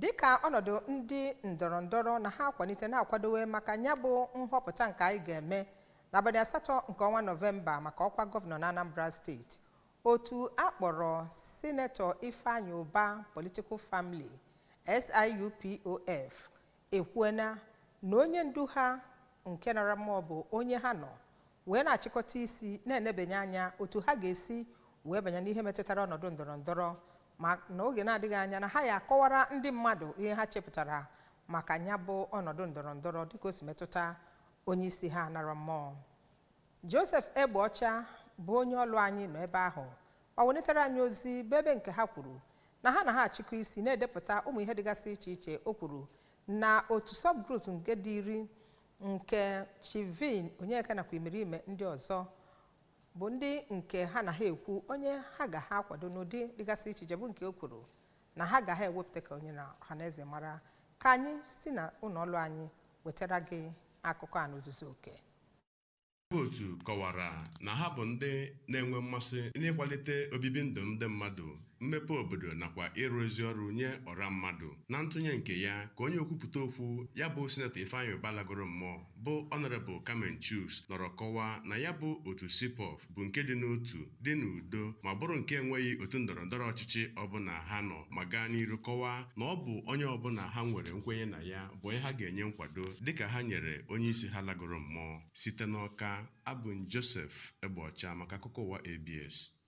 Dịka ọnọdụ ndị ndọrọ ndọrọ na ha akwalite na-akwadowe maka ya bụ nhọpụta nke anyị ga-eme n'abalị 8 nke ọnwa Nọvemba maka ọkwa gọvanọ na Anambra Steeti, otu akpọrọ Sinetọ Ifeanyi Ubah Political Family, SIUPOF, ekwuena na onye ndu ha nke nara mmụọ bụ onye ha nọ wee na-achịkọta isi na-enebanye anya otu ha ga-esi wee banye n'ihe metụtara ọnọdụ ndọrọ ndọrọ, ma n'oge na-adịghị anya na ha ya akọwara ndị mmadụ ihe ha chepụtara maka ya bụ ọnọdụ ndọrọ ndọrọ dịka o si metụta onye isi ha nara mmụọ. Joseph Egbeọcha bụ onye ọlụ anyị nọ ebe ahụ ọ welitere anyị ozi bụ ebe nke ha kwuru na ha achịkọ isi na-edepụta ụmụ ihe dịgasị iche iche. O kwuru na otu subgroup nke dị iri nke Chivin Onyeka nakwa imerime ndị ọzọ bụ ndị nke ha na ha ekwu onye ha ga ha akwado n'ụdị dịgasị iche iche, bụ nke o kwuru na ha ga ha ewepụta ka onye na ọhaneze mara. Ka anyị si na ụlọ ọrụ anyị wetara gị akụkọ a n'ozuzu oke. Bụ otu kọwara na ha bụ ndị na-enwe mmasị n'ịkwalite obibi ndụ ndị mmadụ, mmepe obodo nakwa ịrụ ezi ọrụ nye ọra mmadụ. Na ntụnye nke ya, ka onye okwupụta okwu ya bụ Sinetọ Ifeanyi Ubah lagoro mmụọ, bụ Honorable Carmen Chuks, nọrọ kọwaa na ya bụ otu SIPOF bụ nke dị n'otu, dị n'udo, ma bụrụ nke enweghị otu ndọrọndọrọ ọchịchị ọbụla ha nọ, ma gaa n'iru kọwaa na ọ bụ onye ọbụla ha nwere nkwenye na ya bụ onye ha ga-enye nkwado, dịka ha nyere onye isi ha lagoro mmụọ. Site n'Ọka, abụ m Joseph Egbeọcha maka akụkọ ụwa ABS.